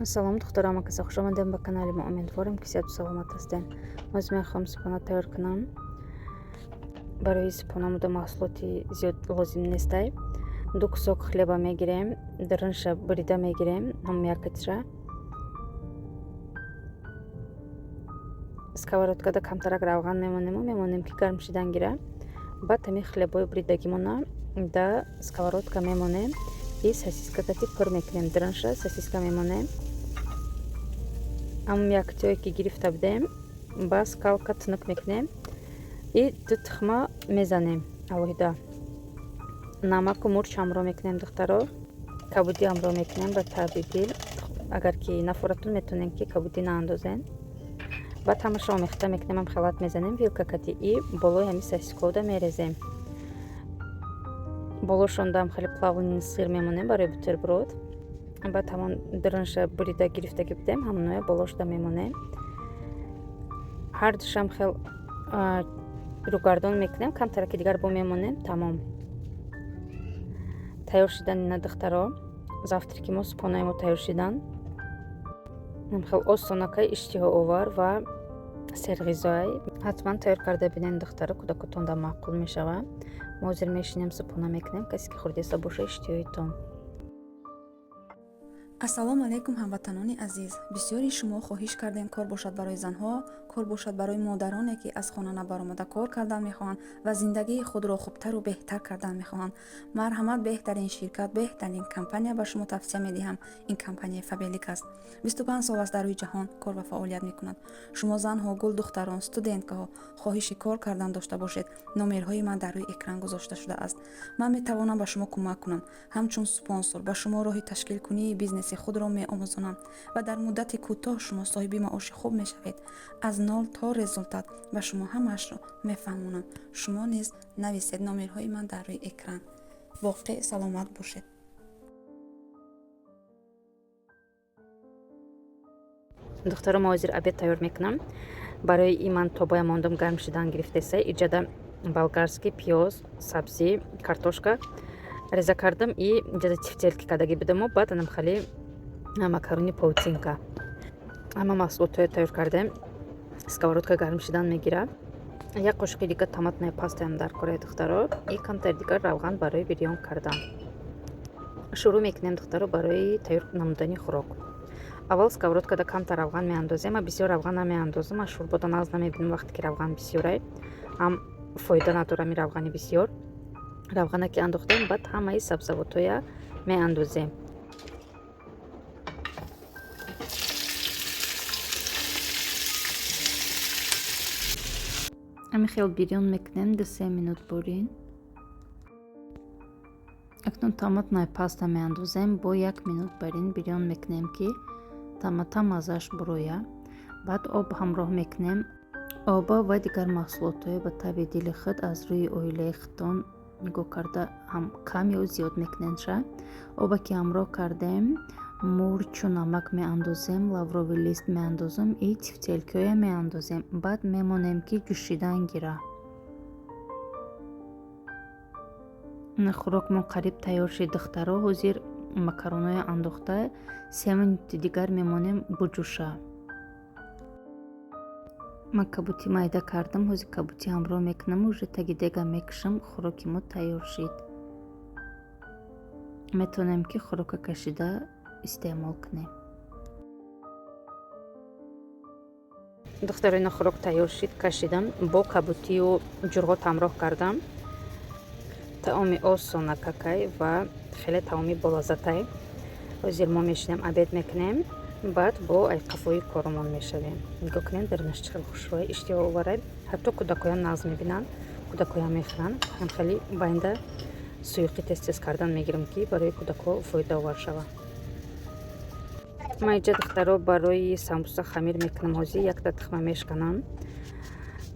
Салом, духтарам, каса хуш омадем ба канали мо. Умедворем, ки сиҳату саломат ҳастем. Ҳозир мехоҳам супона тайёр кунам. Барои супона муда маҳсулоти зиёд лозим нестай. Ду кусок хлеба мегирем, дарунша бурида мегирем, ҳам якатиша. Сковородкада камтарак равған мемонему, мемонем, ки гарм шидан гира. Баъд ҳамин хлебои буридагимона да сковородка мемонем и сосиска кати пур мекунем. Дарунша сосиска мемонем. Ҳамн яктиое ки гирифта будем, ба скалка тунук мекунем и ду тухма мезанем алоҳида. Намаку мурч ҳамроҳ мекунем, духтаро. Кабудӣ ҳамроҳ мекунем ба таъби дил. Агар ки нафоратун, метавонем, ки кабудӣ наандозем. Баъд ҳамаша омехта мекунем, ҳам халат мезанем вилка кати и болои ҳамин сосискода мерезем. Болошондаам хеле плавленый сыр мемонем барои бутерброд. Баъд ҳамон дарунша бурида гирифтагӣ будем, ҳамоноя болошда мемонем. Ҳар душам хел рӯгардон мекунем, камтараки дигар бо мемонем, тамом. Тайёр шидан ина, духтаро, завтраки мо, супонаи мо тайёр шидан. Хел осонакай, иштиҳоовар ва серғизоай. Ҳатман тайёр карда бинен, духтаро, кӯдакотонда маъқул мешавад. Мо ҳозир мешинем, супона мекунем. Касе ки хӯрдеста боша, иштиҳоитон. Ассалому алайкум, ҳамватанони азиз! Бисёри шумо хоҳиш кардем, кор бошад барои занҳо, кор бошад барои модароне, ки аз хона набаромада кор кардан мехоҳанд ва зиндагии худро хубтару беҳтар кардан мехоҳанд. Марҳамат, беҳтарин ширкат, беҳтарин компания ба шумо тавсия медиҳам. Ин компанияи Фаберлик аст. 25 сол аст дар рӯи ҷаҳон кор ва фаъолият мекунад. Шумо занҳо, гулдухтарон, студенткаҳо хоҳиши кор кардан дошта бошед, номерҳои ман дар рӯи экран гузошта шудааст. Ман метавонам ба шумо кӯмак кунам. Ҳамчун спонсор ба шумо роҳи ташкилкунии бизнеси худро меомӯзонам ва дар муддати кӯтоҳ шумо соҳиби маоши хуб мешавед. Аз нол то результат ба шумо ҳамаашро мефаҳмонам. Шумо низ нависед, номерҳои ман дар рӯи экран. Боқӣ саломат бошед. Духтаро, мо ҳозир обед тайёр мекунам. Барои и ман тобая мондум, гарм шидан гирифтеса. Иҷада болгарский пиёз, сабзӣ, картошка реза кардам и иҷада тефтельки кардагӣ будаму баъд анам хали макарони паутинка. Ҳама маҳсулотҳоя тайёр кардем. Сковородка гарм шидан мегирад. Як қошиқи дигар томатная пастаам дар кораи, духтаро, и камтар дигар равған барои бирён кардан. Шурӯъ мекунем, духтаро, барои тайёр намудани хӯрок. Аввал сковородкада камтар равған меандозем. Ма бисёр равған намеандозам, ман шӯрбода нағз намебинам. Вақте ки равған бисёрай, ҳам фоида надорам и равғани бисёр. Равғана ки андохтем, баъд ҳамаи сабзавотҳоя меандозем. Ҳамин хел бирён мекунем 2-3 минут бурин. Акнун томатная паста меандозем, бо як минут барин бирён мекунем, ки томата маззааш буроя. Баъд об ҳамроҳ мекунем. Оба ва дигар маҳсулотҳое ба таъби дили худ, аз рӯи оилаи худтон нигоҳ карда, ҳам кам ё зиёд мекунедша. Оба ки ҳамроҳ кардем, мурчу намак меандозем, лавровый лист меандозем и тефтелькиҳоя меандозем. Баъд мемонем, ки ҷӯшидан гира. Хӯрокмон қариб тайёр шид, духтаро. Ҳозир макароноя андохта, 3 минути дигар мемонем буҷӯша. Ман кабутӣ майда кардам, ҳозир кабутӣ ҳамроҳ мекунам, уже таги дега мекушам. Хӯроки мо тайёр шид. Метавонем, ки хӯрока кашида истеъмол кунем. Духтаро, ина хӯрок тайёр шид, кашидам, бо кабутию ҷурғот ҳамроҳ кардам. Таоми осонакакай ва хеле таоми болаззатай. Ҳозир мо мешинем, обед мекунем, баъд бо айқафои коромон мешавем. Нигоҳ кунем, дарунаш чӣ хел хушрӯя, иштиҳооварай. Ҳатто кӯдакоям нағз мебинанд, кӯдакоям мехӯранд. Ҳам хеле байнда суюқи тез тез кардан мегирам, ки барои кӯдакҳо фоидаовар шавад. Ман иҷа, духтаро, барои самбуса хамир мекунам. Ҳозир якта тухма мешканам,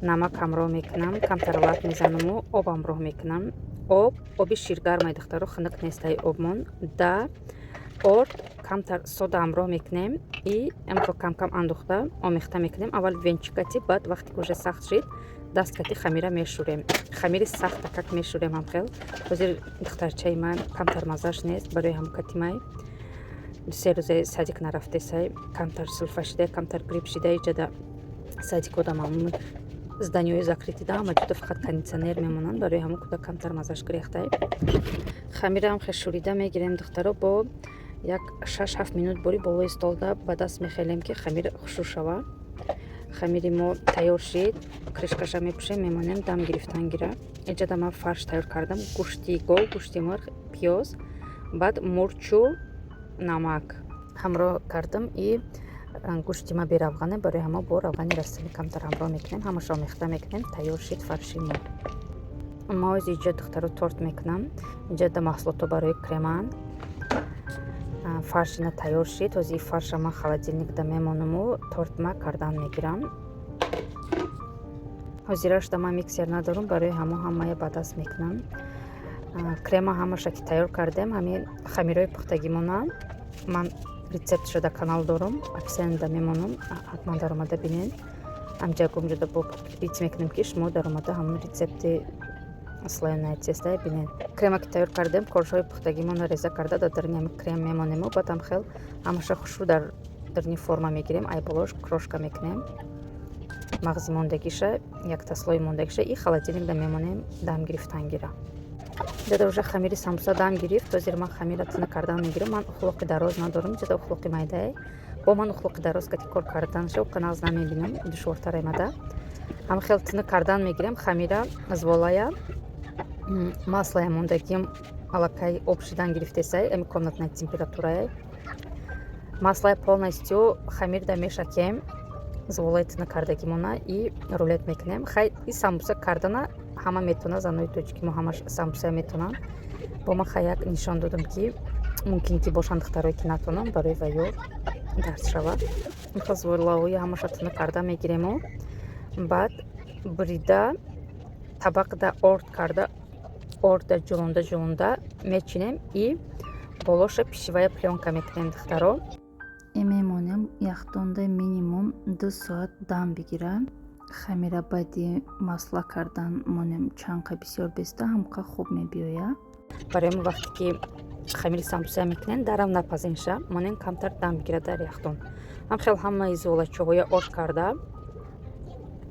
намак ҳамроҳ мекунам, камтар лат мезанаму об ҳамроҳ мекунам. Об оби ширгармай, духтаро, хунук нестай обмон. Да орд камтар сода ҳамроҳ мекунем и амхел камкам андохта омехта мекунем. Аввал венчикати, баъд вақте ки уже сахт шид, дасткати хамира мешӯрем. Хамири сахта как мешӯрем ҳамхел. Ҳозир духтарчаи ман камтар маззаш нест, барои ҳамкати май. 2-3 рӯзе садик нарафтесай, камтар сулфа шида, камтар грипп шида. Иҷада садик одам ҳамун здания ҳои закрытый да, ҳама ҷуда фақат кондитсионер мемонанд, барои ҳамун кӯдак камтар маззаш гирехтай. Хамираам хел шӯрида мегирем, духтаро, бо як 6-7 минут бори болои столда ба даст мехелем, ки хамир хушрӯ шава. Хамири мо тайёр шид, крышка ша мепӯшем, мемонем дам гирифтан гира. Иҷада ман фарш тайёр кардам: гӯшти гов, гӯшти мурғ, пиёз, баъд мурчу намак ҳамроҳ кардам. И гӯшти ма беравғане, барои ҳамо бо равғани растанӣ камтар ҳамроҳ мекунем, ҳамаша омехта мекунем. Тайёр шид фарши мо. Ма ози иҷа, духтаро, торт мекунам. Иҷада маҳсулото барои креман. Фаршина тайёр шид. Ҳози фарша ман холодильник да мемонаму тортма кардан мегирам. Ҳозирашда ман миксер надорам, барои ҳамо ҳамая ба даст мекунам. Крема ҳамаша ки тайёр кардем, ҳамин хамирои пухтагимона ман рецептша дар канал дорам, описание да мемонам, ҳатман даромада бинед. Амҷа гумҷода бо подкрепить мекунем, ки шумо даромада ҳамон рецепти слоёное тесто я бинед. Крема ки тайёр кардем, коржҳои пухтагимонро реза карда дар даруни ҳами крем мемонему, баъдам хел ҳамаша хушрӯ дар даруни форма мегирем, ай болош крошка мекунем мағзи мондагиша, якта слой мондагиша, и холодильник да мемонем дам гирифтан гира. Ҷада уже хамири самбуса дам гирифт. Ҳозир ман хамира тина кардан мегирам. Ман ухлоқи дароз надорам, ҷада ухлоқи майдае. Бо ман ухлоқи дароз кати кор карданша уқа нағз намебинам, душвортар омада. Ҳам хел тина кардан мегирем хамира зволая. Масло я мондагим аллакай об шидан гирифтесай, ами комнатная температура я. Масло я полностью хамирда мешакем, зволаи тина кардагимона, и рулет мекунем. Хай, и самбуса кардана ҳама метавона, занои тоҷики мо ҳамаш самбуса метавонанд. Бо ман хай як нишон додам, ки мумкин ки бошанд духтарое ки натавонанд, барои ваё дарс шавад. Инхел зволаҳои ҳамаша тина карда мегирему, баъд бурида, табақда орд карда, орда ҷулонда ҷулонда мечинем и болоша пищевая плёнка мекунем, духтаро. И мемонем яхдонда минимум 2 соат дам бигира. Хамира баъди масла кардан монем, чанқа бисёр беста, ҳамқа хуб мебиёяд. Барои мо вақте ки хамири самбуса мекунем, дарам напазенша, монем камтар дам бигирад дар яхдон. Ҳам хел ҳамаи золачоҳоя орд карда,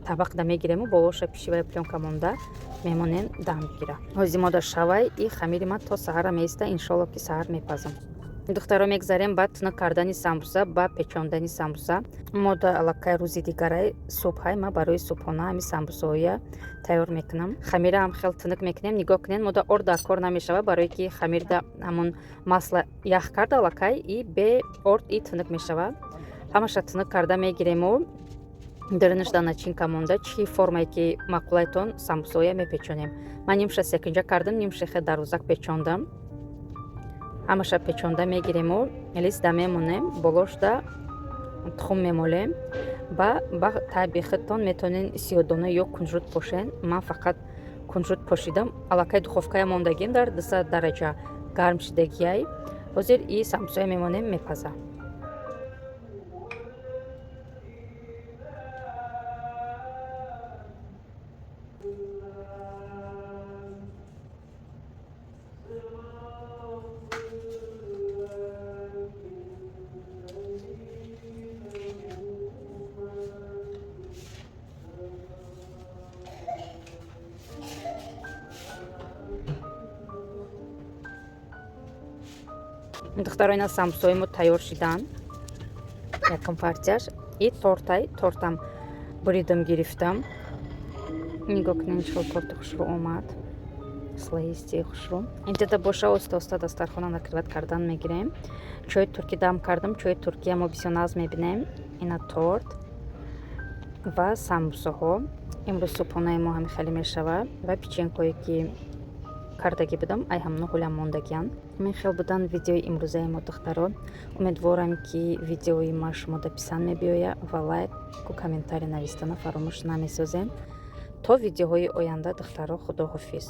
табақда мегирему, болоша пищевая плёнка монда мемонем дам бигира. Ҳози мода шавай и хамири ман то саҳара меиста, иншолло ки саҳар мепазам. Духтаро, мегзарем ба тунук кардани самбуса, ба печондани самбуса. Мода аллакай рӯзи дигарай, субҳай, ма барои субҳона ҳами самбусаҳоя тайёр мекунам. Хамира ҳам хел тунук мекунем. Нигоҳ кунед, мода орд дар кор намешавад, барое ки хамирда ҳамон масло ях карда аллакай, и бе орд и тунук мешавад. Ҳамаша тунук карда мегирему, дарунашда начинка монда, чӣ формае ки маъқулайтон, самбусаҳоя мепечонем. Ман нимша секинҷа кардам, нимша хел дарвозак печондам. Ҳамаша печонда мегирему, лист да мемонем, болошда тухм мемолем. Ба таби худтон метавонед сиёдона ё кунжут пошен. Ман фақат кунжут пошидам. Аллакай духовка я мондагим дар 200 дараҷа гарм шидагиай. Ҳозир и самбусая мемонем, мепаза. Духтаро, ина самбусаҳои мо тайёр шиданд, якум партияш. И тортай, тортам буридам, гирифтам. Нигоҳ кунед, чӣ хел торти хушрӯ омад, слоистый, хушрӯ. Инҷода боша, оста оста дастархона накрывать кардан мегирем. Чои туркӣ дам кардам. Чои туркия мо бисёр нағз мебинем. Ина торт ва самбусаҳо. Имрӯз субҳонаи мо ҳами хеле мешавад ва печенька ое ки кардагӣ будам, ай ҳамно ҳулям мондагианд. Ҳамин хел будан видеои имрӯзаи мо, духтаро. Умедворам, ки видеои ма шумода писанд мебиёяд ва лайку комментарий навистана фаромӯш намесозем. То видеоҳои оянда, духтаро, худоҳофиз.